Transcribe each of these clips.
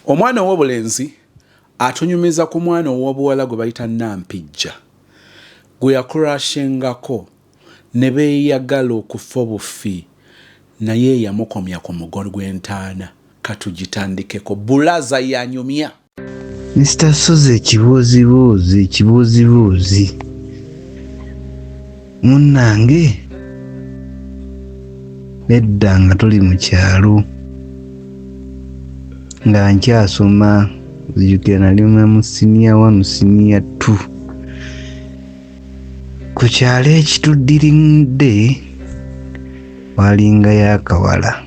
Omwana ow'obulenzi atunyumiza ku mwana ow'obuwala gwe bayita Nampijja gwe yakurashingako ne beeyagala okufa obufi naye eyamukomya ku mugo gw'entaana. Katugitandikeko. Bulaza yanyumya. Mister Ssozi ekibuuziboozi ekibuuziboozi munnange nedda nga tuli mu kyalo nga nkyasoma nzijukira nali mu siniya wanu siniya ttu ku kyalo ekituddiridde walingayo akawala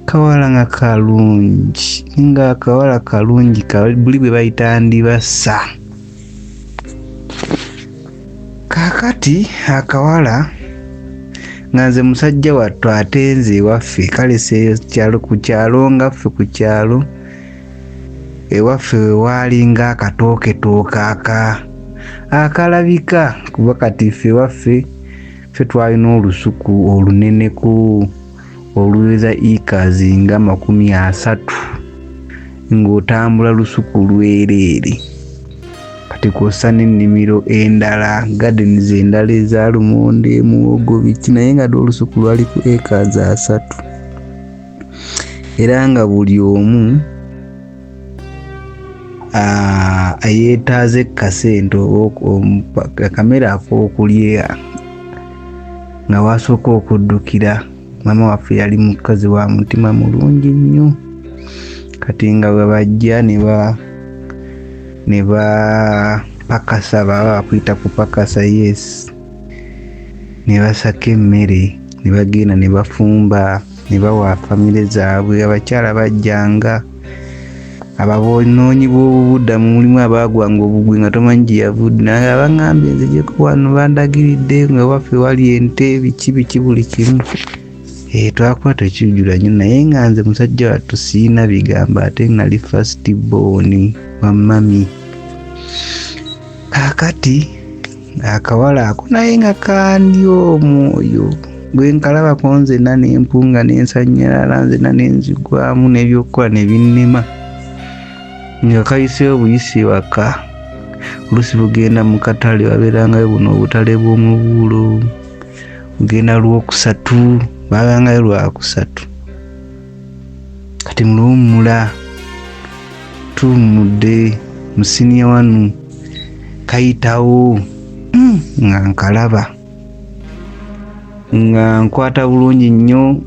Kawala nga kalungi nga akawala kalungi buli bwe bayita ndibasa. Kaakati akawala nga nze musajja wattu ate nze ewaffe kale kyalo ku kyalo nga ffe ku kyalo ewaffe we waalinga akatooketooke aka akalabika kuba kati ffe ewaffe ffe twalina olusuku oluneneko. Oluweza acres nga 30 ng'otambula lusuku lwereere. Kati kw'ossa n'ennimiro endala, gardens endala eza lumonde, muwogo biki naye nga dda olusuku lwali ku acres 30. Era nga buli omu yeetaaze kasente oba akamere ak'okulya nga wasooka okuddukira. Maama waffe yali mukazi wa mutima mulungi nnyo. Kati nga bwe bajja ne bapakasa, baba bakuyita kupakasa, yes, ne basaka emmere ne bagenda ne bafumba ne bawa famire zaabwe. Abakyala bajjanga, ababonoonyi b'obubudamu mulimu abaagwanga obugwi nga tomanyi gye yavudde, naye abaŋŋambye nzijeko wano bandagiridde nga waffe wali ente biki biki buli kimu. Twakuba tekijjula nnyo naye nga nze musajja wattu sirina bigambo ate nali first born wa mummy. Kaakati akawala ako naye nga kandi omwoyo bwe nkalabako nzenna ne mpunga ne nsannyalala nzenna ne nzigwamu n'ebyokukola ne binnema. Nga kayiseewo buyisi waka, oluusi bugenda mu katale wabeerangayo buno obutale bw'omubuulo, bugenda Lwokusatu, baabangayo Lwakusatu. Kati mu luwummula tuwummudde mu siniya wanu kayitawo nga nkalaba nga nkwata bulungi nnyo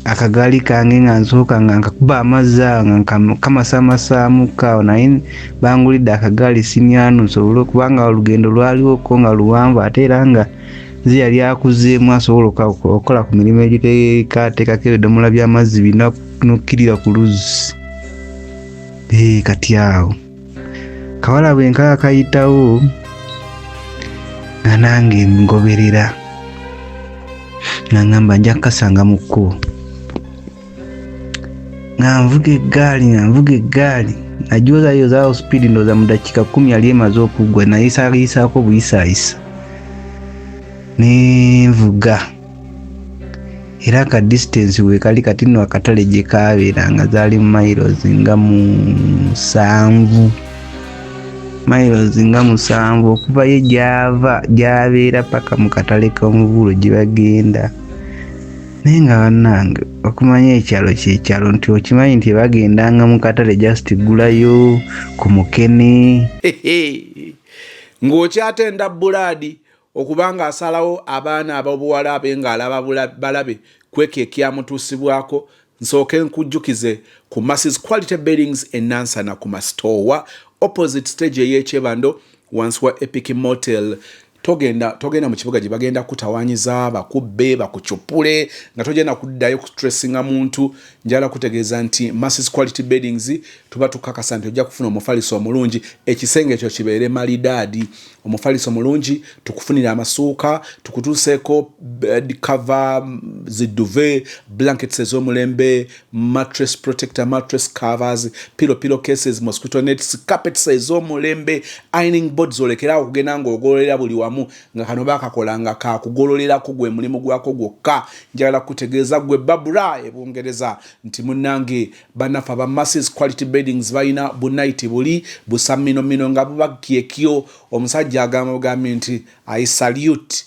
akagaali kange nga nsooka nga nkakuba amazzi awo nga kamasamasaamuko awo, naye bangulidde akagaali siniya wanu nsobole okubanga olugendo lwaliwoko nga luwanvu ate era nga nze yali akuzeemu asobola okukola ku mirimu egiteekaateekako ebidomola by'amazzi bina n'okkirira ku luzzi. Kati awo kawala bwe nkaba kayitawo nga nange ngoberera nga ngamba nja kukasanga mu kkubo. Nga nvuga eggaali, nga nvuga eggaali, nagyozaayozaawo sipiidi ndowooza mu ddakiika 10 yali emaze okuggwa, nayisayisaako buyisaayisa. Ne nvuga era ka distance we kali kati nno akatale gye kaabeeranga zaali miles nga 7, miles nga 7 okuva ye gy'ava gy'abeera paka mu katale k'omubuulo gye bagenda. Naye nga bannange okumanya ekyalo ky'ekyalo nti okimanyi nti bagendanga mu katale just gulayo ku mukene. Ng'okyatenda Bulaadi okuba ng'asalawo abaana ab'obuwala abe ng'alaba balabe kwekyo ekyamutuusibwako, nsooke nkujjukize ku Masses Quality Beddings e Nansana ku Masitoowa opposite stage ey'Ekyebando wansi wa Epic Motel. Togenda mu kibuga gye bagenda kutawaanyiza, bakubbe, bakucupule nga togenda kuddayo kustressinga muntu. Njagala kutegeeza nti Masses Quality Beddings tuba tukakasa nti ojja kufuna omufaliso omulungi, ekisenge ekyo kibeere malidaadi. Omufaliso mulungi, tukufunire amasuuka, tukutuuseeko bed cover, zi duvet, blankets ez'omulembe, mattress protector, mattress covers, pillow cases, mosquito nets, carpets ez'omulembe, ironing boards, olekerawo okugenda ng'ogololera buli wamu. kamu nga kano bakakola nga kakugololerako gwe mulimu gwako gwokka. Njagala kukutegeeza gwe Babura e Bungereza nti munnange bannaffe aba Masses Quality Beddings balina bunayiti buli busamminomino nga buba kyekyo. Omusajja agamba bugambi nti I salute.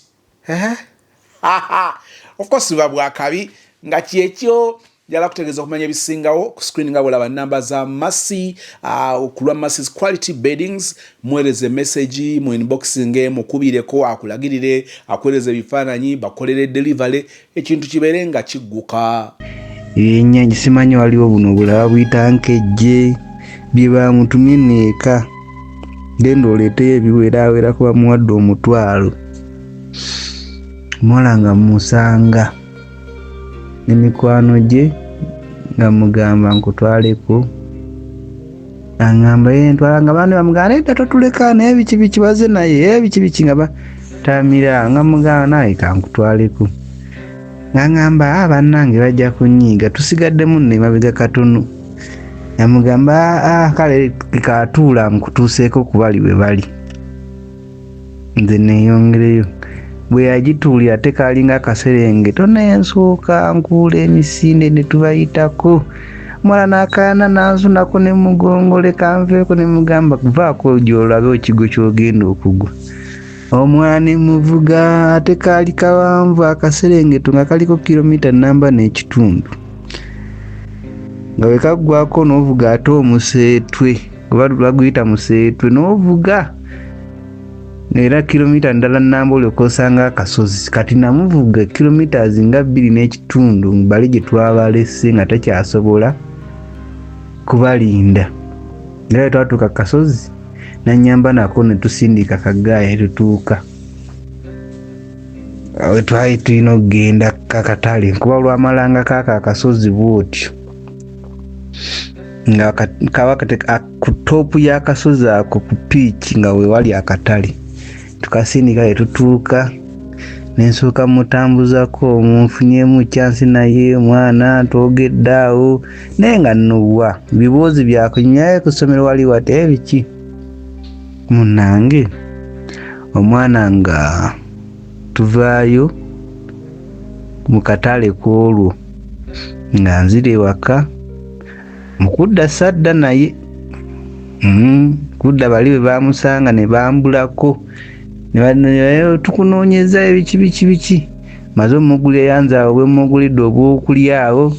Of course buba bwakabi nga kyekyo. Njagala kutegeeza okumanya ebisingawo ku screen nga bwolaba namba za Mercy, ku lwa Mercy's Quality Beddings. Muweereze message mu inboxing, mukubireko akulagirire, akuweereze ebifaananyi, bakolere delivery, ekintu kibeere nga kigguka. Ebyennyanja simanyi waliwo buno obulala buyita nkejje bye bamutumye neeka, genda oleeteyo ebiwerawerako, bamuwadde 500. Omuwala nga musanga ne mikwano gye nga mugamba nkutwaleko, aŋŋamba ye ntwala, nga bandi bamugamba nedda totuleka naye biki biki baze naye biki biki nga batamira, nga mugamba naye kankutwaleko, nga ŋŋamba a bannange bajja kunyiiga tusigaddemu nno emabega katono. Yamugamba a kale katuula nkutuuseeko kubali we bali nze neeyongereyo. Bwe yagituulira ate kalinga akaserengeto nensooka nkuula emisinde ne tubayitako, omwana n'akaana n'ansunako ne mugongo leka nveeko, ne mugamba vaako gy'olabe ekigo ky'ogenda okugwa. Omwana ne muvuga ate kaali kawanvu akaserengeto nga kaliko kilomita 1.5, nga bwe kaggwako n'ovuga ate omuseetwe oba baguyita museetwe n'ovuga era kilomita ndala namba olyoka osanga akasozi. Kati namuvuga kilomita nga 2.5 bali gye twabalese nga takyasobola kubalinda, era bwe twatuuka ku kasozi nanyamba nako ne tusindika kagaaya ne tutuuka we twali tulina okugenda kakatale, kuba olwamalanga kaako akasozi bw'otyo nga kaba ku ttoopu y'akasozi ako ku piiki nga we wali akatale. Tukasindika ne tutuuka, nensooka mutambuzako munfunyemu kyansi naye omwana twogedde awo naye nga nnuwa bibuuzi byakunyumya ku ssomero wali wate biki munnange. Omwana nga tuvaayo mu katale kw'olwo nga nzira ewaka, mu kudda sadda naye kudda bali bwe baamusanga ne bambulako tukunoonyeza ebiki biki biki, maze omugulira yanze awo bwe mmugulidde obwokulya awo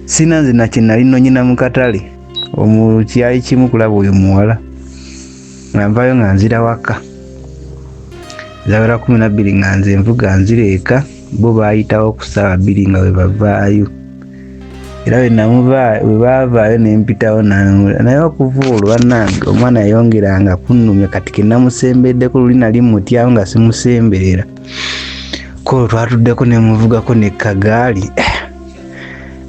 sina nze na kye nali nnoonyina mu katale, kyali kimu kulaba oyo muwala. Nga nvaayo nga nzira waka zawera 12 nga nze nvuga nzira eka, bo baayitawo ku ssaawa 2 nga bwe bavaayo, era bwe baavaayo ne mpitawo naye okuva olwo bannange omwana yayongeranga kunnumya. Kati ke namusembeddeko luli nali mutyawo nga simusemberera, ko twatuddeko ne muvugako ne kagaali.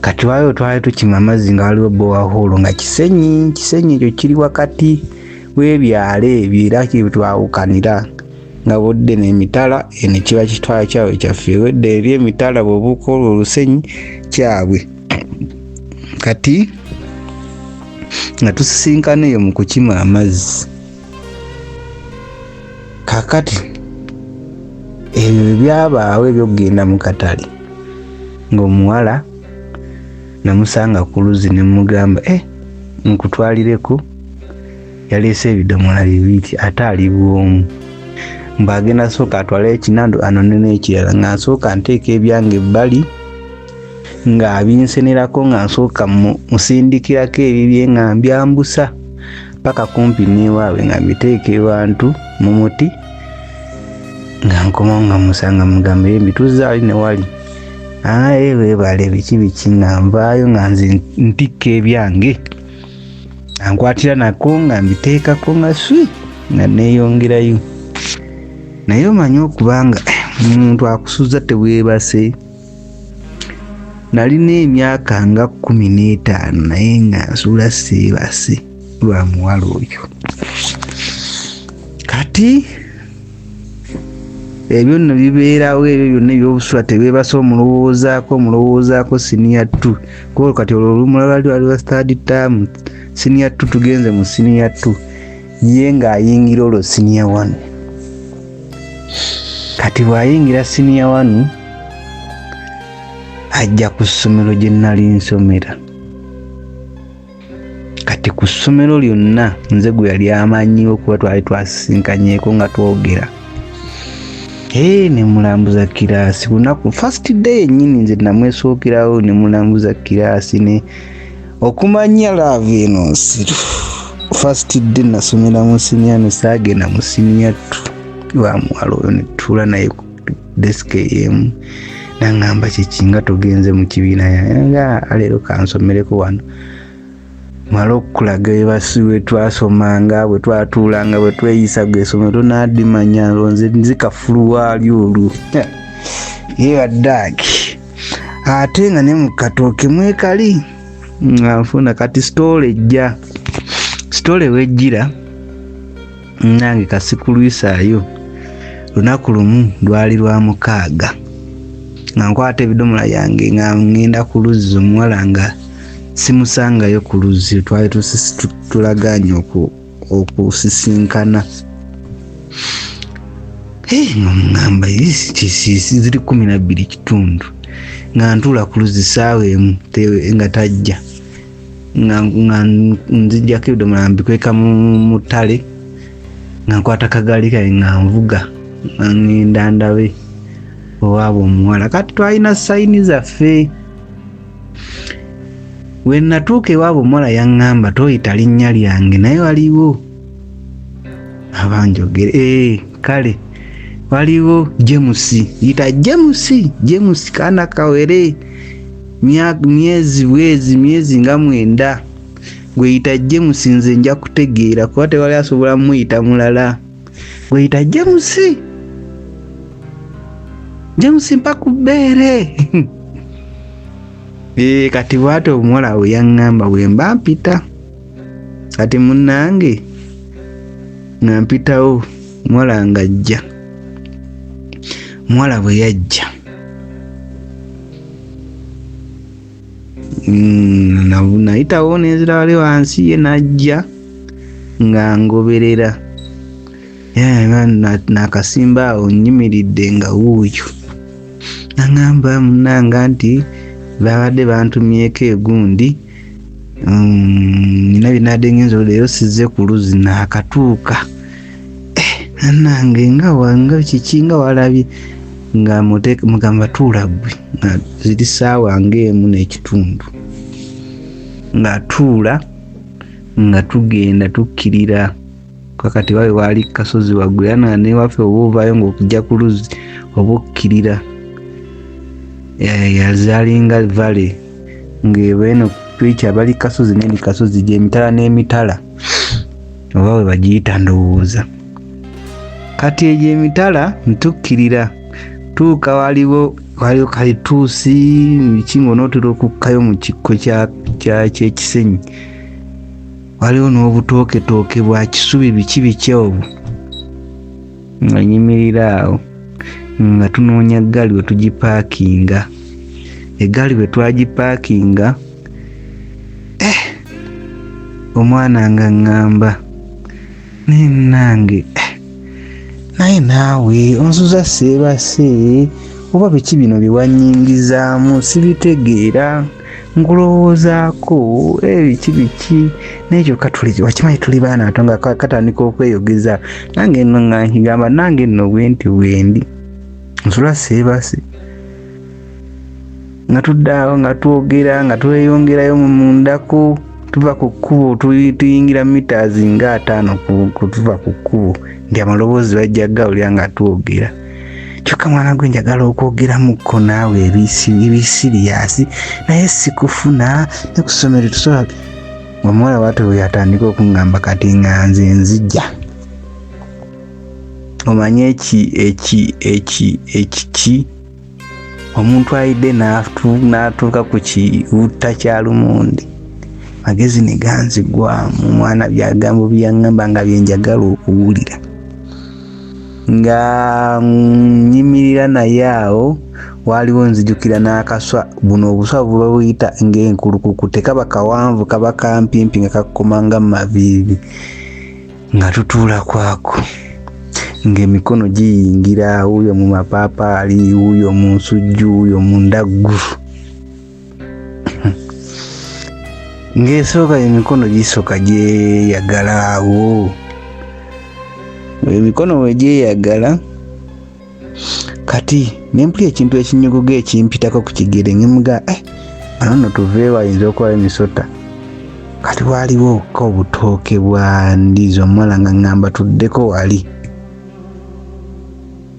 Kati waliwo twali tukima amazzi nga waliwo borehole nga Kisenyi, Kisenyi ekyo kiri wakati w'ebyalo ebyo era twawukanira nga budde n'emitala eno kiba kitwala kyabwe kyaffe, wedde eri emitala bw'obuuka olwo olusenyi kyabwe. Kati nga tusisinkana eyo mu kukima amazzi. Kaakati ebyo bwe byabaawo eby'okugenda mu katale, ng'omuwala namusanga ku luzzi ne mmugamba nkutwalireko, yaleese ebidomola 2 ate ali bw'omu, mbu agenda sooka atwale ekinandu anone n'ekirala, nga nsooka nteeka ebyange ebbali ng'abinsenerako, nga nsooka musindikirako ebibye nga mbyambusa paka kumpi n'ewaabwe, nga mbiteeka ewantu mu muti, nga nkomawo nga musanga mugamba ye mbituzza wali ne wali, aye weebale biki biki, nga nvaayo nga nze ntikka ebyange, ankwatira nako nga mbiteekako nga swi nga neeyongerayo. Naye omanyi okubanga omuntu akusuza teweebase. Nalina emyaka nga 15 naye nga nsuula seebase lwa muwala oyo. Kati ebyo nno bibeerawo, ebyo byonna eby'obusula tebeebase, omulowoozaako senior 2, kuba kati olwo olumulala lwali lwa third term, senior 2 tugenze mu senior 2, ye ng'ayingira olwo senior 1. Kati bw'ayingira siniya wanu ajja ku ssomero gye nnali nsomera. Kati ku ssomero lyonna nze gwe yali amanyiwo kuba twali twasisinkanyeeko nga twogera. Ee, ne mulambuza kiraasi lunaku first day yennyini nze namwesookerawo ne mulambuza kiraasi ne okumanya love eno nsiru. First day nasomera mu siniya no saagenda mu siniya two wa muwala oyo ne tutuula naye ku desk emu naŋŋamba kiki nga togenze mu kibiina nga leero kansomereko wano male okukulaga bwe twasomanga bwe twatuulanga bwe tweyisa gwe essomero tonaadimanya nze nzikafulu waalyo olwo ye waddaaki ate nga ne mu katooke mwekali nga nfuna kati story ejja story wejjira nange kasikulwisaayo lunaku lumu lwali lwa mukaaga nga nkwata ebidomola yange nga ŋŋenda ku luzzi omuwala nga simusangayo ku luzzi twali tulagaanye okusisinkana. Nga ŋŋamba ziri 12:15 nga ntuula ku luzzi ssaawa emu nga tajja nga nzijjako ebidomola mbikweka mu ttale nga nkwata kagaali kange nga nvuga nga ŋŋenda ndabe owaabwe omuwala. Kati twalina sayini zaffe. We natuuka ewaabwe omuwala yaŋŋamba toyita linnya lyange naye waliwo abanjogere kale waliwo James yita James James kaana kawere myezi bwezi myezi nga 9 gwe yita James nze nja kutegeera kuba tewali asobola muyita mulala gwe yita James James mpa ku bbeere. Kati bw'atyo omuwala we yaŋŋamba bwe mba mpita kati munnange nga mpitawo omuwala ng'ajja. Omuwala bwe yajja nayitawo nenzira wali wansi ye n'ajja nga ngoberera nakasimba awo nnyimiridde nga wuuyo. Naŋŋamba munnange nti babadde bantumyeko egundi nina bye nabadde ngenze leero sizze ku luzzi naakatuuka. Annange nga nga kiki nga walabye nga mugamba tuula ggwe nga ziri ssaawa ng'emu n'ekitundu ng'atuula nga tugenda tukkirira kakati wawe waali kasozi waggulu era nga newaffe oba ovaayo ng'okujja ku luzzi oba okkirira yazaalinga valley ng'eba eno twikya bali kasozi n'eri kasozi gy'emitala n'emitala oba we bagiyita ndowooza. Kati egyo emitala ntukkirira tuuka waliwo kalituusi biki ng'onootera okukkayo mu kikko ky'ekisenyi waliwo n'obutooketooke bwa kisubi biki biki obwo nga nyimirira awo nga tunoonya ggaali we tugipaakinga. Eggaali bwe twagipaakinga omwana nga ŋŋamba naye nnange naye naawe onsuza seebase oba biki bino bye wannyingizaamu sibitegeera nkulowoozaako biki biki naye kyokka tuli wakimanyi tuli baana bato nga katandika okweyogeza nange nno nga nkigamba nange nno bwe nti bwendi nsula seebase nga tudda awo nga twogera nga tweyongerayo mu mundako tuva ku kkubo tuyingira meters nga 5 tuva ku kkubo nti amaloboozi bajja gawulira nga twogera. Kyokka mwana gwe njagala okwogeramukko naawe ebisiriyaasi naye sikufuna ne ku ssomero tusobola. Omuwala bw'atyo bwe yatandika okuŋŋamba kati nga nze nzija omanye ekiki omuntu ayidde n'atuuka ku kiwutta kya lumonde magezi ne ganzigwamu omwana byagambo byaŋŋamba nga bye njagala okuwulira nga nnyimirira naye awo waaliwo nzijukira n'akaswa buno obuswa buba buyita ng'enkulukuku tekaba kawanvu kaba kampimpi nga kakoma nga maviivi nga tutuula kwako Ng'emikono giyingira, wuuyo mu mapaapaali, wuuyo mu nsujju, wuuyo mu ndaggu. Ng'esooka emikono gisooka gyeyagala awo. Emikono we gyeyagala kati ne mpulira ekintu ekinyogoga ekimpitako ku kigere, ne mugamba, wano nno tuveewo, ayinza okubayo emisota. Kati waaliwo ko obutooke bwa ndizi, omuwala nga ŋŋamba tuddeko wali.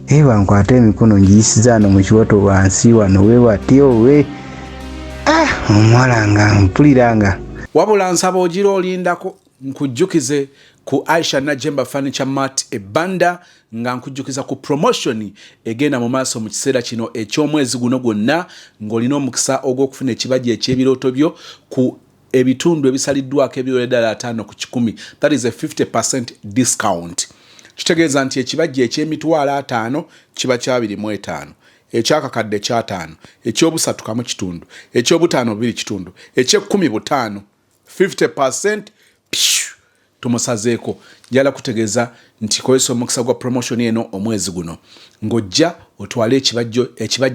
Eba nkwate emikono ngiyisiza wano mu kiwato wansi wano we watyo we. Omuwala nga mpulira nga. Wabula nsaba ogira olindako nkujjukize ku Aisha Najemba Furniture Mart e Banda, nga nkujjukiza ku promotion egenda mu maaso mu kiseera kino eky'omwezi guno gwonna, ng'olina omukisa ogw'okufuna ekibajja eky'ebirooto byo ku ebitundu ebisaliddwako ebiwera ddala 50 ku 100, that is a 50% discount. Kitegeeza nti ekibajja eky'emitwalo 50 kiba kya 25, ekyakakadde kyataano, ekyobusatu kamu kitundu, ekyobutaano bubiri kitundu, ekyekumi butaano, 50% tumusazeeko. Njala kutegeeza nti kozesa omukisa gwa promotion eno omwezi guno ng'ojja otwale ekibajjo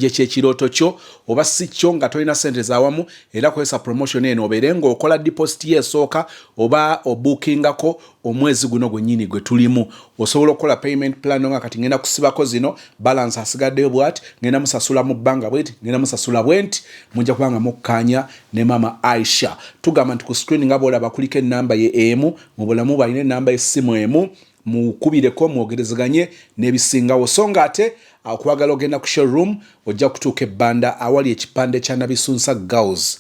ekyekirooto kyo, oba si kyo nga tolina sente zawamu, era kozesa promotion eno obeere ng'okola deposit ye esooka oba obookingako omwezi guno gwennyini gwe tulimu. Osobola okukola payment plan nga kati ngenda kusibako zino, balance asigaddeyo bwati, ngenda musasula mu bbanga bweti, ngenda musasula bwenti. Mujja kuba nga mukkaanya ne mama Aisha. Tugamba nti ku screen nga bwolaba kuliko ennamba ye emu mu bulamu, balina ennamba y'essimu emu, mukubireko mwogerezeganye n'ebisingawo. So nga ate okwagala ogenda ku showroom, ojja kutuuka ebbanda awali ekipande kya Nabisunsa Girls.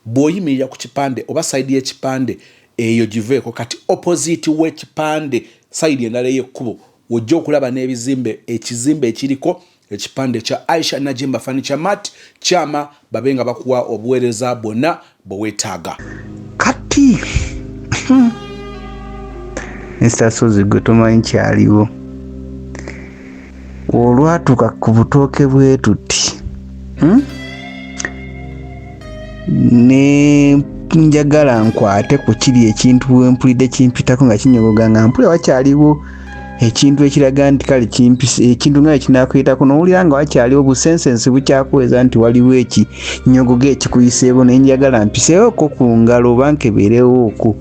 Bw'oyimirira ku kipande oba side y'ekipande eyo giveeko, kati opposite w'ekipande side endala ey'ekkubo ojja okulaba n'ebizimbe, ekizimbe ekiriko ekipande kya Aisha Najemba Furniture Mart. Kyama babe nga bakuwa obuweereza bwonna bwe weetaaga. Kati Mr. Sozi, gwe tomanyi kyaliwo. Olwatuuka ku butooke bwe tuti, Ne njagala nkwate ku kiri ekintu wempulidde kimpitako nga kinyogoga, nga mpulira wakyaliwo ekintu ekiraga nti kale kimpise, ekintu nga ekinakuyitako, n'owulira nga wakyaliwo obusensensi bukyakuweza nti waliwo ekinyogoga ekikuyiseewo. Naye njagala mpiseewoko ku ngalo oba nkeberewo okwo.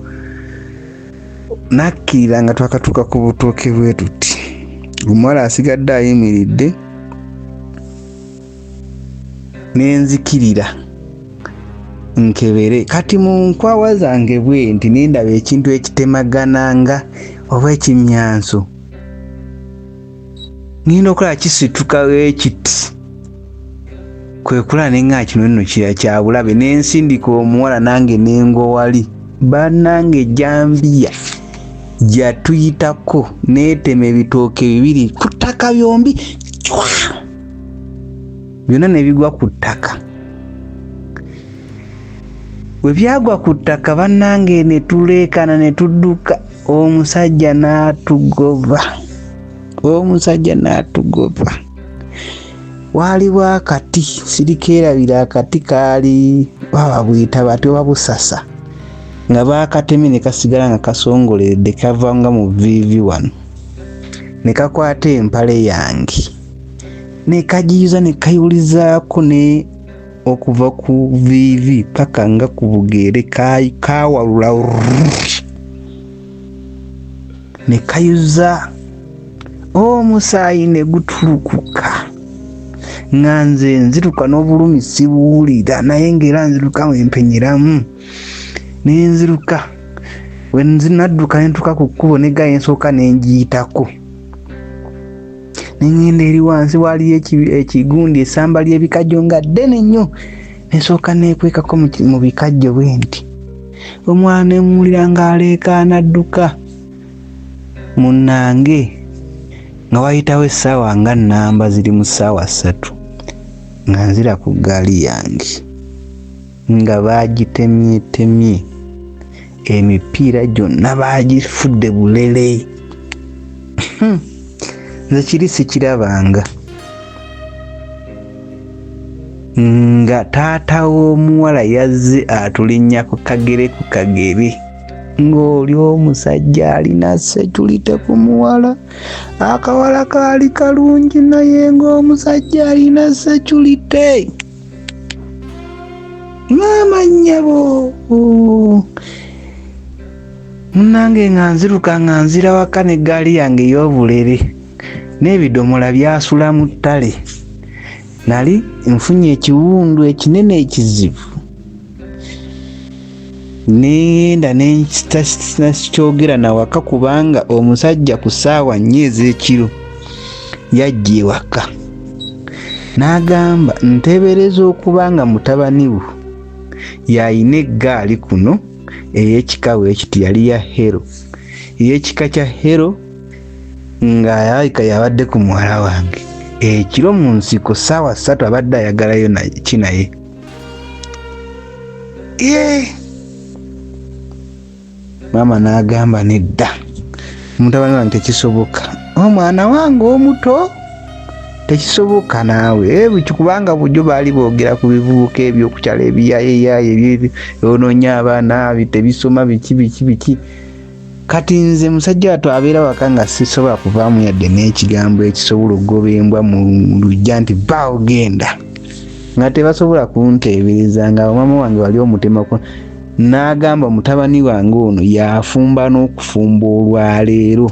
Nakkirira nga twakatuuka ku butooke bwe tuti, omuwala asigadde ayimiridde, nenzikirira nkebere. Kati mu nkwawa zange bwe nti nendaba ekintu ekitemagananga oba ekimyanso, ngenda okulaba kisitukawo ekiti, kwe kulaba ne ŋŋaa kino nno kira kya bulabe, nensindika omuwala nange nengwa wali. Bannange, ejjambiya gyatuyitako neetema ebitooke bibiri ku ttaka byombi, cwa, byonna ne bigwa ku ttaka. Bwe byagwa ku ttaka, bannange, ne tuleekana ne tudduka, omusajja n'atugoba, omusajja n'atugoba. Waaliwo akati, sirikeerabira, akati kaali baba buyita bati oba busasa, nga baakatemye ne kasigala nga kasongoleredde, kava nga mu viivi wano, ne kakwata empale yange ne kagiyuza ne kayulizaako ne okuva ku viivi paka nga ku bugeere, kawalula ne kayuza, omusaayi ne gutulukuka, nga nze nziruka n'obulumi sibuwulira, naye ng'era nziruka wempenyeramu nenziruka. Wenzinadduka nentuuka ku kkubo, ne gaali ensooka nengiyitako, neŋŋenda eri wansi waaliyo ekigundi, essamba ly'ebikajjo nga ddene nnyo, nesooka neekwekako mu bikajjo bwe nti. Omwana nemuwulira ng'aleekaana, dduka munnange. Nga wayitawo essaawa nga nnamba ziri mu ssaawa 3, nga nzira ku ggaali yange nga baagitemyetemye, emipiira gyonna baagifudde bulele. Nze kiri sikirabanga nga taata w'omuwala yazze atulinnya ku kagere ku kagere. Ng'oli omusajja alina security ku muwala. Akawala kaali kalungi naye ng'omusajja alina security. Maama nnyabo! Munnange nga nziruka nga nzira waka n'eggaali yange ey'obulere n'ebidomola byasula mu ttale. Nali nfunye ekiwundu ekinene ekizibu. Ne ŋŋenda ne nsikyogera na waka kubanga omusajja ku ssaawa nnya ez'ekiro yajja ewaka n'agamba nteebereza okuba nga mutabani wo y'alina eggaali kuno ey'ekika bwe kiti yali ya Hero ey'ekika kya Hero ng'alabika yabadde ku muwala wange ekiro mu nsiko ssaawa 3 abadde ayagalayo ki naye ye maama n'agamba nedda mutabani wange tekisoboka omwana wange omuto tekisoboka naawe eh, kubanga bujo baali boogera ku bivubuka ebyokukyalo ebiyayeyaye ebyononya abaana tebisoma biki biki biki. Kati nze musajja wattu abeera waka nga sisobola kuvaamu yadde n'ekigambo ekisobola okugoba embwa mu luggya nti vaawo genda, nga tebasobola kunteebereza nga maama wange wali omutemako. N'agamba mutabani wange ono yafumba n'okufumba olwaleero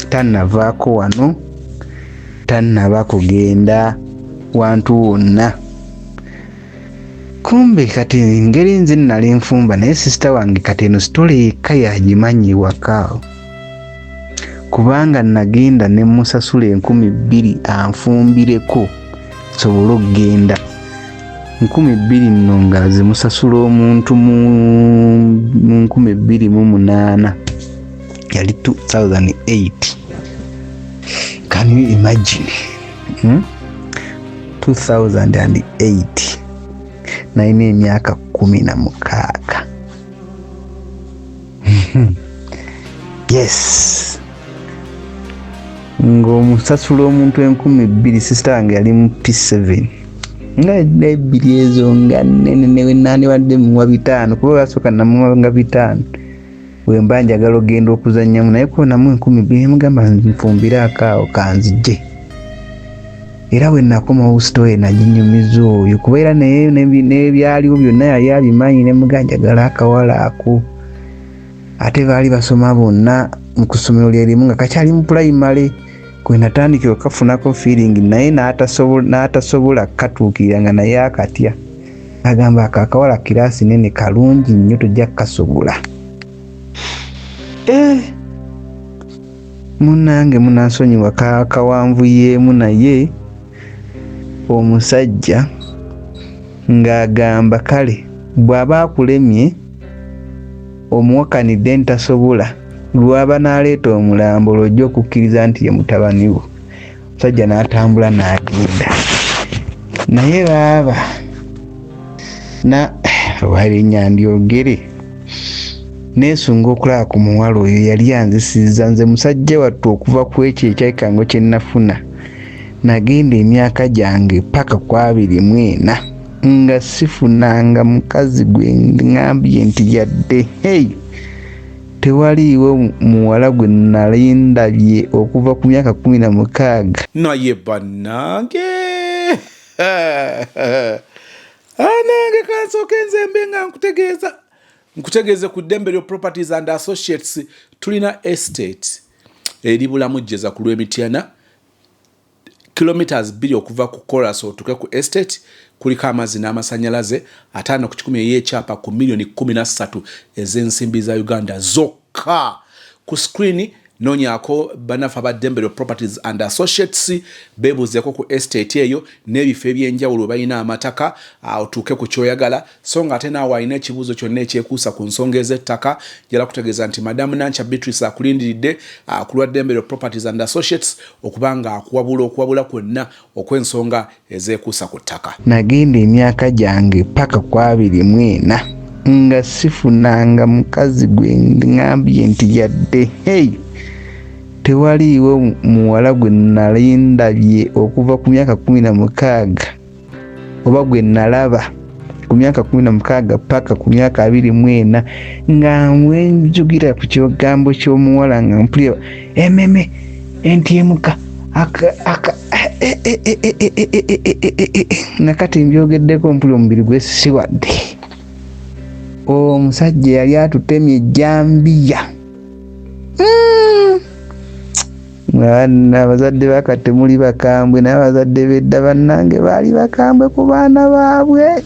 tannavaako wano, tannaba kugenda wantu wonna. Kumbe kati engeri nze nali nfumba naye sisita wange kati eno sitole yekka yagimanyi ewaka kubanga nagenda ne musasula 2000 anfumbireko nsobole okugenda. 2000 nno nga zimusasula omuntu mu 2008 yali 2008. Can you imagine? 2008 nalina emyaka 16. Yes, ng'omusasula omuntu 2000. Sisita wange yali mu P7 nga ebbiri ezo nga nnene newennandibadde muwa 500 kuba basooka namuwa nga 500 bwe mba njagala ogenda okuzannyamu naye ko namu 2000 mugamba nfumbire akaawo kanzije. Era bwe nakomawo sitooye naginyumiza oyo kuba era naye n'ebyaliwo byonna yali abimanyi ne muga njagala akawala ako ate baali basoma bonna mu ssomero lye limu nga kakyali mu pulayimale kwe natandikira okafunako feeling naye n'atasobola kukatuukirira nga naye akatya agamba ako akawala kiraasi nene kalungi nnyo tojja kukasobola. Eh, munnange munansonyiwa kawanvuyeemu naye omusajja ng'agamba kale bw'aba akulemye omuwakanidde ntasobola lwaba n'aleeta omulambo lw'ojja okukkiriza nti ye mutabani wo. Omusajja n'atambula n'agenda naye baaba na oba erinnya ndyogere neesunga okulaba ku muwala oyo yali anzisizza nze musajja wattu okuva ku ekyo ekyekango kye nnafuna nagenda emyaka gyange paka ku 24 nga sifunanga mukazi gwe ŋŋambye nti yadde hey tewaliiwo muwala gwe nali ndabye okuva ku myaka 16. Naye bannange anange kansooke nze mbe nga nkutegeeze ku Ddembe lyo Properties and Associates tulina estate eri Bulamujjeza ku lw'Emityana, kilometers 2 okuva ku Coras otuke ku estate. Kuliko amazzi n'amasanyalaze, 50% ey'ekyapa ku miliyoni 13 ez'ensimbi za Uganda zokka. Ku screen noonyaako bannaffe aba Ddembe lyo Properties and Associates, beebuuzeeko ku estate eyo n'ebifo ebyenjawulo balina amataka otuuke ku kyoyagala. So nga ate naawe alina ekibuuzo kyonna ekyekuusa ku nsonga ez'ettaka, njala kutegeeza nti Madamu Nankya Beatrice akulindiridde ku lwa Ddembe lyo Properties and Associates okuba nga akuwabula okuwabula kwonna okw'ensonga ezeekuusa ku ttaka. Nagenda emyaka gyange paka ku 24 nga sifunanga mukazi gwe ŋŋambye nti yadde hey tewaliiwo muwala gwe nali ndabye okuva ku myaka 16 oba gwe nalaba. Ku myaka 16 paka ku myaka 24 nga mwenjugira ku kigambo ky'omuwala nga mpulira ememe entyemuka nakati mbyogeddeko mpulira omubiri gwesiwadde. Omusajja yali atutemye ejjambiya. Abazadde bakati temuli bakambwe, naye abazadde bedda bannange baali bakambwe ku baana baabwe.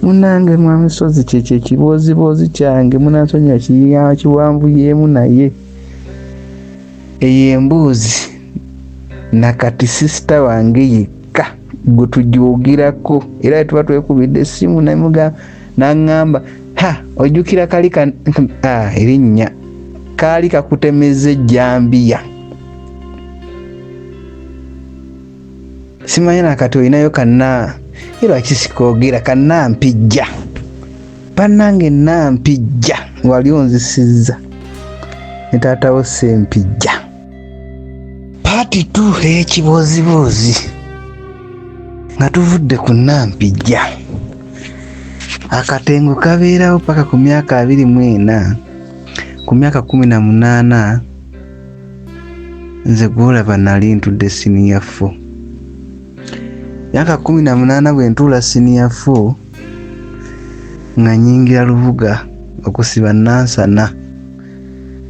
Munange mwami Sozi kyekyo ekibooziboozi kyange, munansonyiwa kiwanvuyeemu, naye eyo emboozi nakati sisita wange yekka gwe tujogirako, era tuba twekubidde essimu naŋŋamba, ha ojjukira kali erinnya kaali kakutemeza ejjambiya, simanyi nakati olinayo kanna lwaki sikoogera kannampijja. Bannange nampijja wali onzisizza ne taatawo Sempijja. Part 2 ey'ekibooziboozi nga tuvudde ku nampijja. Akatengo kabeerawo paka ku myaka 24. Ku myaka 18 nze gwolaba nali ntudde siniya 4. Myaka 18 bwe ntuula siniya 4 nga nyingira lubuga okusiba Nansana.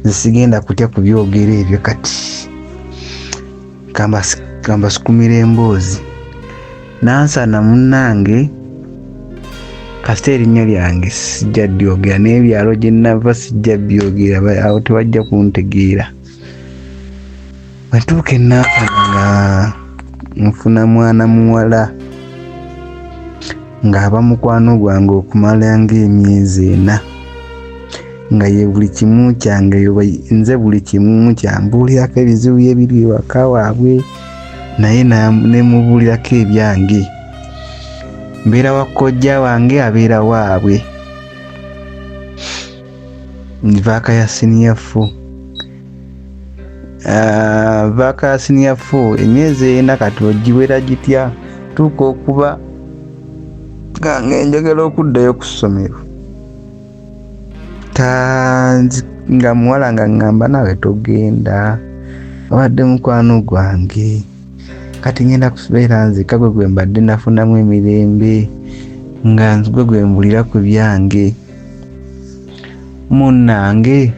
Nze sigenda kutya kubyogera ebyo kati kambasukumira emboozi. Nansana munnange kasita erinnya lyange sijja dyogera, n'ebyalo gye nava sijja byogera, awo tebajja kuntegeera. Bwe ntuuka e Nansana nga nfuna mwana muwala ng'aba mukwano gwange okumala ng'emyezi 4, nga ye buli kimu kyange, nze buli kimu kyambuulirako ebizibu ebiri ewaka waabwe, naye nemubuulirako ebyange. Mbeera wa kojja wange, abeera waabwe. Vaaka ya siniya 4. Vaaka ya siniya 4 emyezi 4 kati ogiwera gitya? Tuuka okuba nga njagala okuddayo ku ssomero. Nga muwala nga ŋŋamba naawe togenda, obadde mukwano gwange, kati ngenda kubeera nzekka gwe gwe mbadde nafunamu emirembe, nga gwe gwe mbulira ku byange. Munnange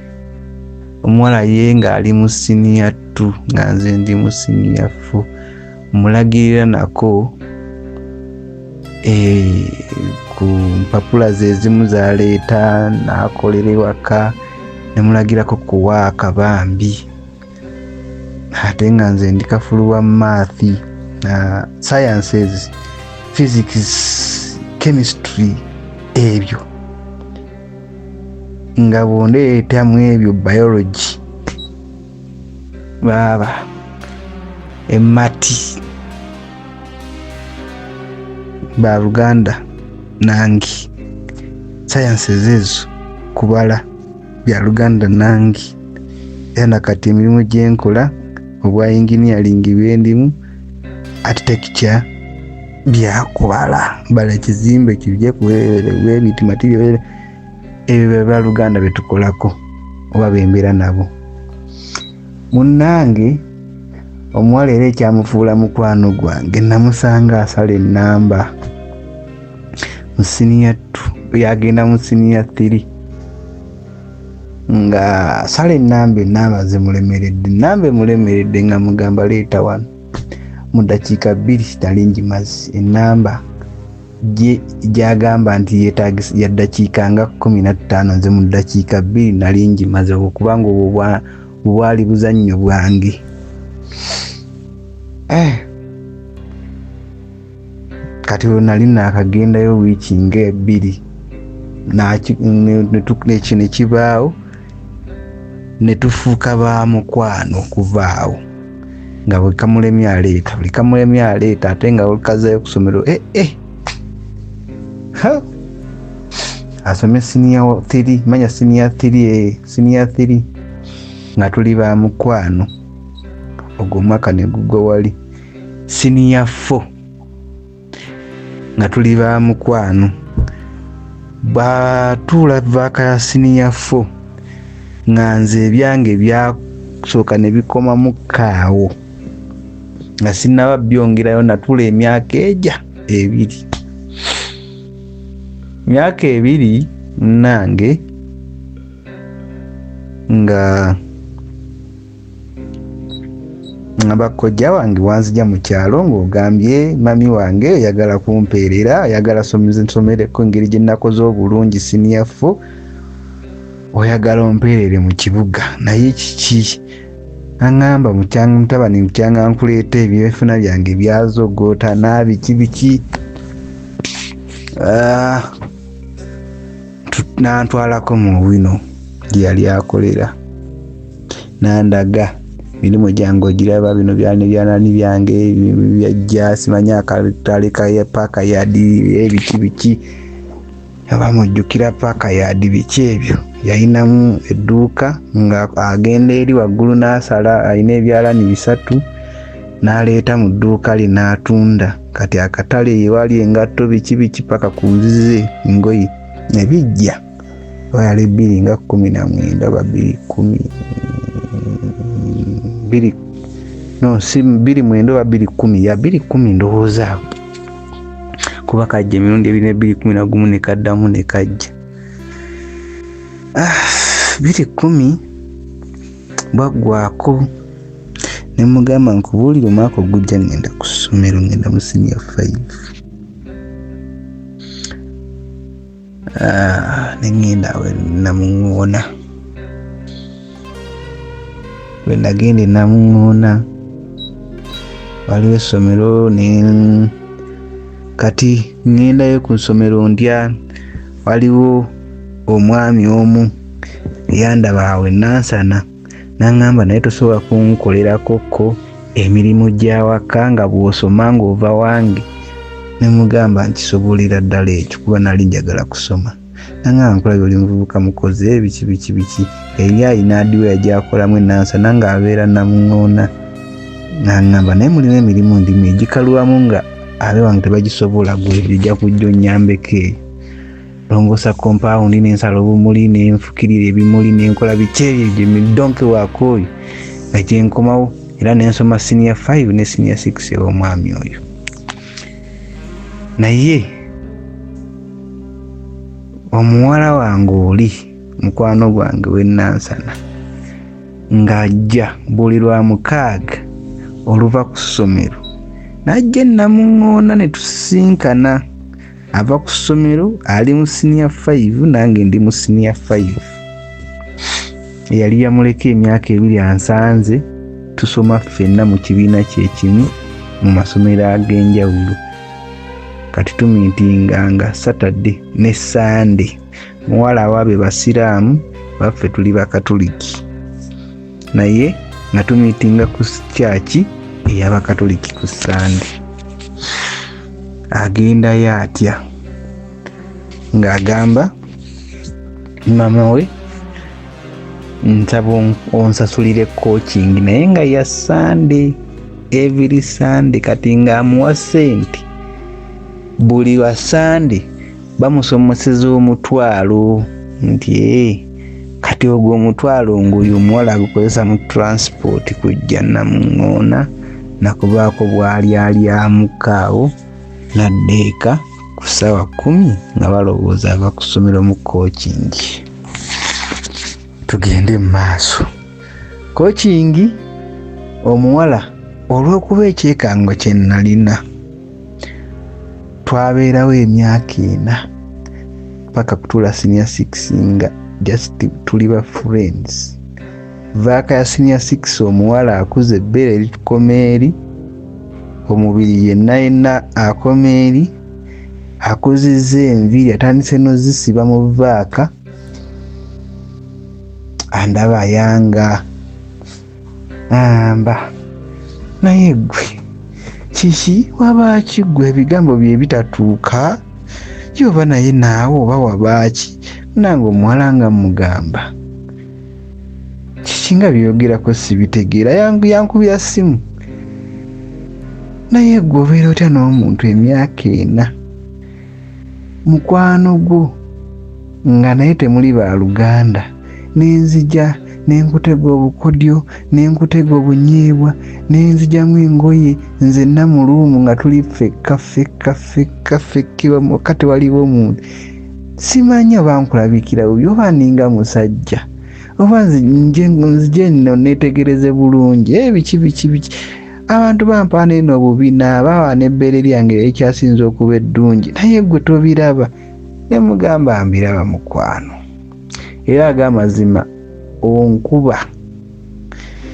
omuwala ye ng'ali mu siniya 2 nga nze ndi mu siniya 4, mulagirira nako ku mpapula ze ezimu zaleeta n'akolera ewaka, ne mulagirako kuwaaka bambi, ate nga nze ndi kafulu wa math, sciences, physics, chemistry, ebyo nga bwondeetamu ebyo biology baaba emati baluganda nange, sciences ezo kubala bya luganda nange. Era nakati emirimu gyenkola obwa engineering bwendimu, architecture, byakubala bala ekizimbe kijje kuwebiti material, ebyo baluganda betukolako oba bembeera nabo. Munnange omuwala era ekyamufuula mukwano gwange, namusanga asala ennamba mu siniya 2, yagenda mu siniya 3 nga asala ennamba, ennamba zimulemeredde, ennamba emulemeredde, nga mugamba leeta wano. Mu ddakiika 2 tali ngimazi ennamba gyagamba nti yeetagisa ya ddakiika nga 15, nze mu ddakiika 2 nali ngimaze, okubanga obwo bwali buzannyo bwange. Kati olwo nali naakagendayo wiiki nga 2 ekyo ne kibaawo, ne tufuuka ba mukwano okuvaawo, nga buli kamulemye aleeta, buli kamulemye aleeta, ate nga olukazayo ku ssomero, asomye siniya 3, manya siniya 3, siniya 3 nga tuli ba mukwano. Ogwo omwaka ne gugwa wali siniya 4. Nga tuli ba mukwano. Bwatuula vaaka ya siniya 4, nga nze ebyange byasooka ne bikomamu kaawo, nga sinnaba byongerayo. Natuula emyaka eja 2, myaka 2 nange nga bakojja wange wanzija mu kyalo, ng'ogambye mami wange oyagala kumpeerera, oyagala nsomereko engeri gye nnakoze obulungi siniya 4, oyagala ompeerere mu kibuga, naye kiki? Aŋŋamba, "Mutabani, mukyanga nkuleeta ebyenfuna byange byazogootana, biki biki." Nantwalako mu Owino gye yali akolera, nandaga mirimu gyange, ogiraba bino byani byanani byange byajja, simanyi akatale ka paaka yadi, ebiki biki. Aba mujjukira paaka yadi biki ebyo, yalinamu edduuka nga agenda eri waggulu n'asala, alina ebyalani 3, n'aleeta mu dduuka lye n'atunda. Kati akatale ewali engatto biki biki paka ku nzize engoye ebijja, oba yali 2019 oba 2010 bbiri, no, si 2009 oba 2010, ya 2010 ndowooza, kuba kajja emirundi ebiri ne 2011 ne kaddamu ne kajja. 2010 bwaggwako ne mugamba, "Nkubuulire, omwaka ogujja ngenda ku ssomero, ngenda mu senior 5." Ne ŋŋenda awo Namuŋŋoona. Bwe nagenda e Namuŋŋoona waliwo essomero, ne kati ŋŋendayo ku ssomero ndya, waliwo omwami omu eyandaba awo e Nansana, n'aŋŋamba, "Naye tosobola kunkolerako ko emirimu gy'awaka nga bw'osoma ng'ova wange?" Ne mugamba, "Nkisobolera ddala ekyo," kuba nali njagala kusoma. N'aŋŋamba, "Nkulabye oli muvubuka mukozi, biki biki biki." Yali alina hardware gy'akolamu e Nansana ng'abeera Namuŋŋoona. N'aŋŋamba, "Naye mulimu emirimu ndimu egikalwamu nga abewange tebagisobola, gwe ojja kujja onnyambeko eyo. Longoosa compound, n'ensala obumuli, nenfukirira ebimuli, nenkola biki ebyo donke waako oyo." Nga gyenkomawo era nensoma senior 5 ne senior 6 ew'omwami oyo. Naye omuwala wange oli mukwano gwange w'e Nansana ng'ajja buli lwa mukaaga oluva ku ssomero, n'ajja enamuŋŋoona ne tusisinkana. Ava ku ssomero ali mu senior 5, nange ndi mu senior 5. Eyali yamuleka emyaka 2 ansanze, tusoma ffenna mu kibiina kyekimu mu masomero ag'enjawulo. Kati tumiitinganga Saturday ne Sande. Muwala waabe basiraamu, baffe tuli bakatuliki, naye nga tumiitinga ku kyaki ey'abakatuliki ku Sande. Agendayo atya ng'agamba mama we, "Nsaba onsasulire coaching," naye nga ya Sande, every Sande. Kati ng'amuwa ssente buli lwa Sande, bamusomoseza 1000 nti ee. Kati ogwo 1000 ng'oyo omuwala agukozesa mu transport kujja Namuŋŋoona nakubaako bw'alyalyamuko awo, nadda eka ku ssaawa 10 nga balowooza ava ku ssomero mu coaching. Tugende mu maaso. Coaching, omuwala olw'okuba ekyekango kye nalina, twabeerawo emyaka 4 paka kutuula senior 6 nga just tuli ba friends. Vaaka ya senior 6, omuwala akuze, ebbeere eritukoma eri, omubiri yenna yenna akoma eri, akuzizza enviiri, atandise nozisiba mu vaaka. Andaba ayanga amba, "Naye gwe kiki? Wabaaki gwe? Ebigambo bye bitatuuka yoba, naye naawe oba wabaaki?" Nange omuwala nga mugamba, "Kiki nga byogerako sibitegeera?" Yangu yankubira simu, "Naye gwe obeera otya n'omuntu emyaka 4?" Mukwano gwo nga naye temuli ba luganda, nenzija nenkutega obukodyo, nenkutega obunyeebwa, nenzijamu engoye nzenna mu luumu nga tuli ffekka ffekka ffekka ffekka, tewaliwo muntu. Simanyi oba nkulabikira bubi oba ninga musajja oba nzije nno neetegereze bulungi. Biki biki biki, abantu bampaana eno obubi, naabawa n'ebbeere lyange erikyasinze okuba eddungi, naye gwe tobiraba. Ne mugamba mbiraba mukwano, era ag'amazima onkuba,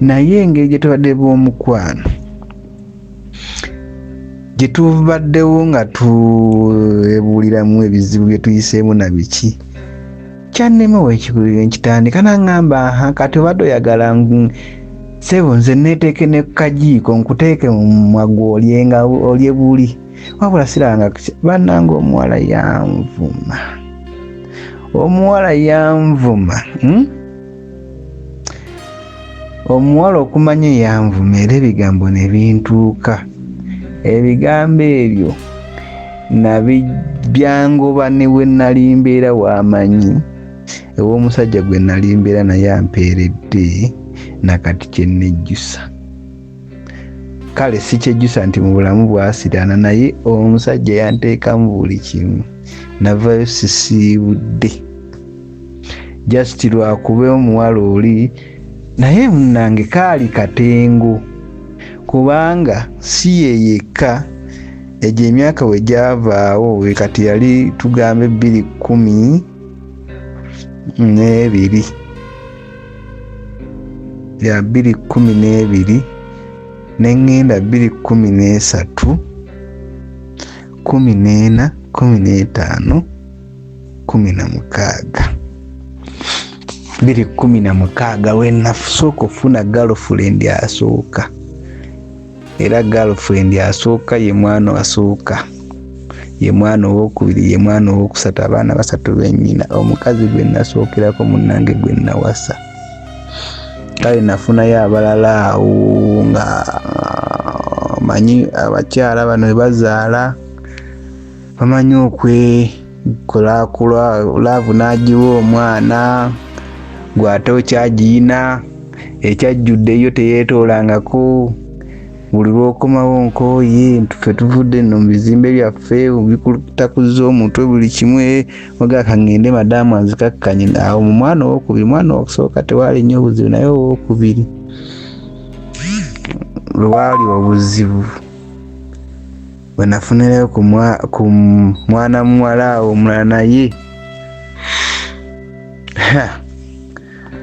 naye engeri gye tubadde b'omukwano gye tubaddewo nga twebuuliramu ebizibu bye tuyiseemu na biki, kyannema wekigulire nkitandika. Naŋŋamba, aha, kati obadde oyagala ssebo nze neeteeke ne kajiiko nkuteeke mu mumwa gwe olye nga olye buli, wabula siranga bannange. Omuwala yanvuma, omuwala yanvuma, Omuwala okumanya yanvuma, era ebigambo ne bintuuka. Ebigambo ebyo nabibyangoba ne we nali mbeera w'amanyi ew'omusajja gwe nali mbeera naye ampeeredde nakati kyennejjusa. Kale sikyejjusa nti mu bulamu bwasiraana, naye omusajja yanteekamu buli kimu, navayo sisiibudde just lwakuba omuwala oli naye munnange kaali katengo, kubanga si ye yekka. Egyo emyaka we gyavaawo, kati yali tugambe 2012, ya 2012, neŋŋenda 2013, 14, 15, 16, 2016 lwenasooka okufuna girlfriend asooka. Era girlfriend asooka ye mwana asooka, ye mwana owokubiri, ye mwana owokusatu, abaana basatu bennyina omukazi gwe nasookerako munnange gwe nawasa. Kale nafunayo abalala awo, nga manyi abakyala bano bwe bazaala bamanyi okwekulaakulwa love, n'agiwa omwana gw'ate okyagiyina ekyajjuddeyo teyeetoolangako. Buli lw'okomawo nkooye, ffe tuvudde nno mu bizimbe byaffe bikutakuza omutwe buli kimu, ogaa kaŋŋende madaamu anzikakkanye. Awo mu mwana owokubiri, mwana owokusooka tewaali nnyo obuzibu, naye owokubiri lwali obuzibu bwe nafunirayo ku mwana muwala awo omulala. Naye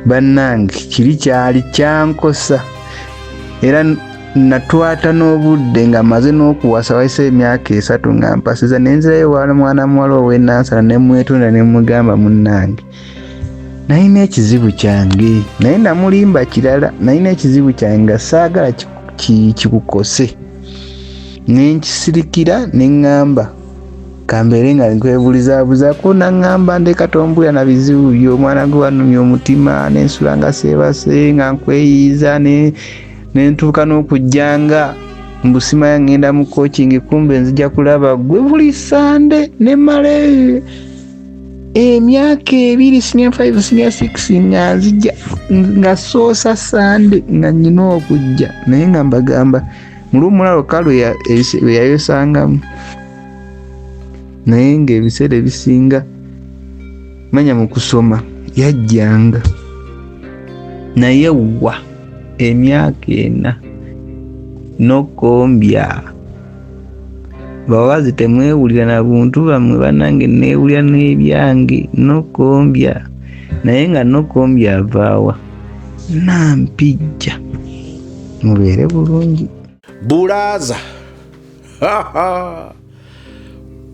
bannange, kiri kyali kyankosa, era natwata n'obudde nga maze n'okuwasa, wayise emyaka 3 nga mpasiza, nenzirayo wa mwana muwala ow'enansana ne mwetonda ne mugamba, munnange nalina ekizibu kyange, naye namulimba kirala, nalina ekizibu kyange nga saagala kikukose, nenkisirikira, neŋŋamba kambeere nga nkwebulizaabuzaako. Naŋŋamba, ndeka, tombulira na bizibu byo, omwana gwe wanumya omutima, nensula nga seebase nga nkweyiiza, nentuuka n'okujjanga mbusimaya ŋŋenda mu coaching, kumbe nzija kulaba gwe buli Sande. Nemala emyaka 2, senior 5, senior 6, nga nzija nga soosa Sande nga nyina okujja, naye nga mbagamba mulumula lwokka lwe yayosangamu, naye ng'ebiseera ebisinga manya mu kusoma yajjanga. Naye wa emyaka 4 nokombya bawakazi temwewulira na buntu bammwe. Bannange, neewulira n'ebyange nokombya, naye nga nokombya avaawa nampijja. Mubeere bulungi. Bulaaza,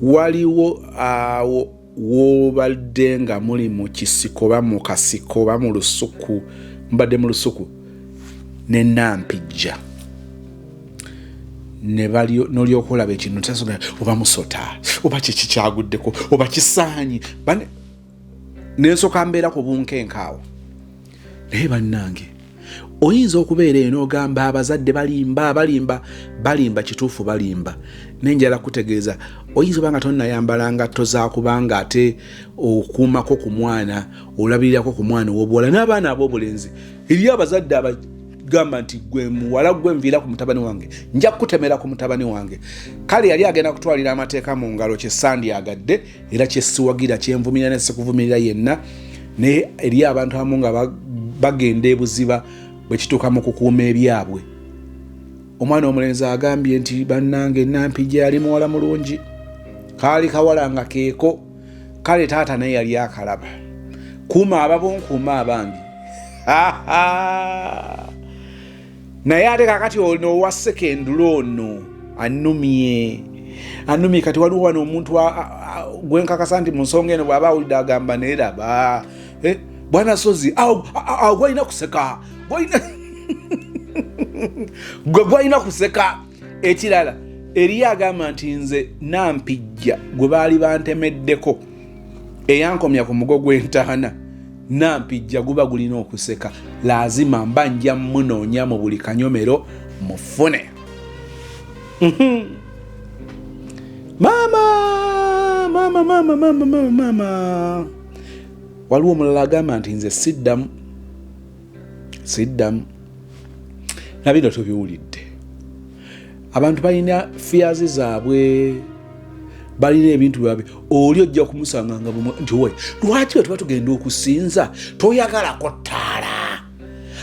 waliwo awo wobadde nga muli mu kisiko oba mu kasiko oba mu lusuku, mubadde mu lusuku ne Nampijja, nolyoka olaba ekintu oba musota oba kiki kyaguddeko oba kisaanyi, nensooka mbeera ku bunkenke awo. Naye bannange, Oyinza okubeera eno ogamba abazadde balimba, balimba, balimba. Kituufu, balimba, naye njala kutegeeza, oyinza oba nga tonnayambala ngatto zakubanga ate okuumako ku mwana, olabirirako ku mwana ow'obuwala n'abaana ab'obulenzi. Eriyo abazadde abagamba nti gwe muwala gwe nviira ku mutabani wange, nja kukutemera ku mutabani wange. Kale yali agenda kutwalira amateeka mu ngalo, kyesandyagadde era kyesiwagira, kyenvumirira ne sikuvumirira yenna. Naye eriyo abantu abamu nga bagenda ebuziba bwe kituuka mu kukuuma ebyabwe. Omwana omulenzi agambye nti bannange, Nampijja yali muwala mulungi, kaali kawala nga keeko. Kale taata naye yali akalaba. Kuuma ababo, nkuuma abange. Naye ate kakati ono owa sekendula ono anumye, anumye. Kati waliwo wano omuntu gwenkakasa nti mu nsonga eno bw'aba awulidde agamba, neraba eh, bwana Sozi awo gwalina kuseka, gwe gwalina kuseka. Ekirala, eriyo agamba nti nze Nampijja gwe baali bantemeddeko eyankomya ku mugo gw'entaana, Nampijja guba gulina okuseka. Laazima mba nja munoonya mu buli kanyomero mufune. Maama, maama, maama, maama, maama, maama. Waliwo omulala agamba nti nze siddamu, siddamu. Nabino tubiwulidde. Abantu balina fears zaabwe, balina ebintu byabwe. Oli ojja kumusanga nga nti we lwaki bwe tuba tugenda okusinza toyagalako ttaala,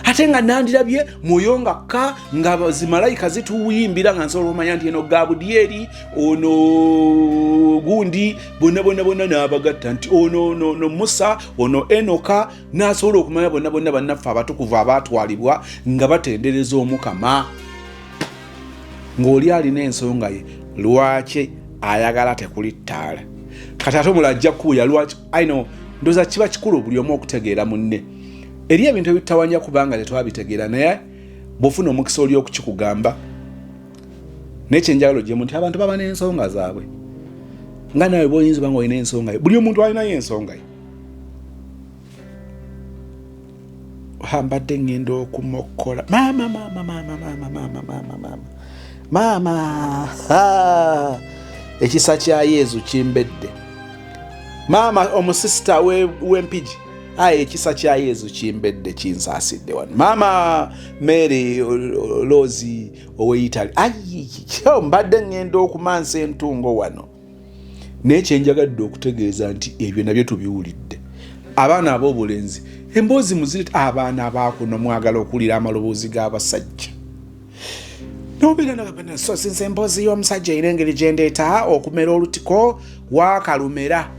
ate nga nandirabye mwoyo nga ka nga zimalayika zituyimbira, nga nsobola omanya nti eno Gabudyeri, ono gundi, bonna bonna bonna n'abagatta nti ono ono Musa, ono Enoka, n'asobola okumanya bonna bonna bannaffe abatukuvu abaatwalibwa nga batendereza Omukama. Ng'oli alina ensonga ye lwaki ayagala tekuli ttaala. Kati ate omulala ajja kukubuya lwaki ino. Ndowooza kiba kikulu buli omu okutegeera munne. Eri ebintu ebitutawanya kubanga tetwabitegeera, naye bw'ofuna omukisa oli okukikugamba. Naye kyenjagala ogyemu nti abantu baba n'ensonga zaabwe, nga nawe bwoyinza oba nga olina ensonga ye. Buli omuntu alinayo ensonga ye. Mbadde ŋŋenda okumokkola maama, maama, maama, maama, maama, maama, maama, maama. Ekisa kya Yezu kimbedde, maama omusisita w'Empigi. Aye ekisa kya Yezu kimbedde, kinsaasidde wano. Maama Mary Loozi ow'eitali, ayi, mbadde ŋŋenda okumansa entungo wano. Naye kyenjagadde okutegeeza nti ebyo nabyo tubiwulidde. Abaana ab'obulenzi, emboozi muzire. Abaana abakuno mwagala okuwulira amaloboozi g'abasajja. Nobeera so sinze emboozi y'omusajja erina engeri gyendeeta okumera olutiko waakalumera.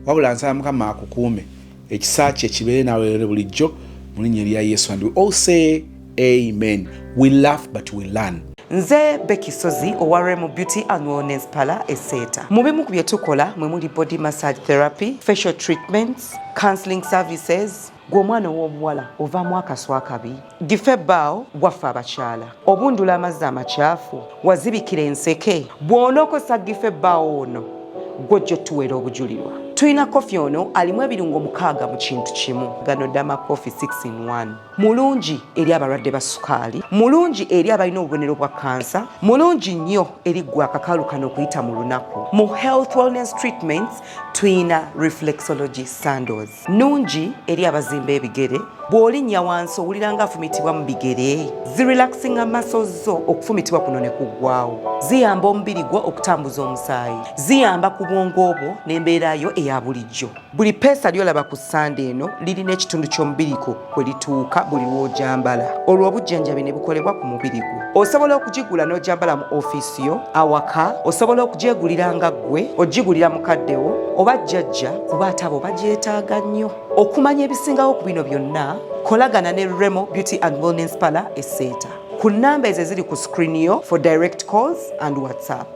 Wabula nsaba Mukama akukuume, ekisa kye kibeere naawe bulijjo, mu linnya erya Yesu, and we all say amen. We laugh but we learn. Nze Becky Sozi owa Remo Beauty and Wellness Parlour Eseeta. Mu bimu ku bye tukola mwe muli body massage therapy, facial treatments, counseling services. Gwe omwana ow'obuwala ovaamu akaswa akabi, gife ebbaawo gwaffe abakyala, obundula amazzi amakyafu, wazibikira enseke. Bw'onookozesa gife ebbaawo ono, gwojja otuweera obujulirwa. Tulina kofi ono alimu ebirungo 6 mu kintu kimu. Gano Dama Coffee 6 in 1 mulungi eri abalwadde ba sukaali, mulungi eri abalina obubonero bwa kansa, mulungi nnyo eri ggwe akakalu kano okuyita mu lunaku. Mu health wellness treatments tuyina reflexology sandals, nungi eri abazimba ebigere. Bw'olinnya wansi owulira nga afumitibwa mu bigere, zirelaxinga muscles zo, okufumitibwa kuno ne kuggwawo. Ziyamba omubiri gwo okutambuza omusaayi, ziyamba ku bwongo bwo n'embeera yo eya bulijjo. Buli peesa lyolaba ku sande eno lirina ekitundu ky'omubiri gwo kwe lituuka buli lw'ojambala, olwo obujjanjabi ne bukolebwa ku mubiri gwo. Osobola okugigula n'ojambala mu ofiisi yo, awaka, osobola okugyegulira nga ggwe, ogigulira mukaddewo oba jjajja, kuba ate abo bagyetaaga nnyo. Okumanya ebisingawo ku bino byonna, kolagana ne Remo Beauty and Wellness Parlour Eseeta ku nnamba ezo eziri ku screen yo for direct calls and WhatsApp.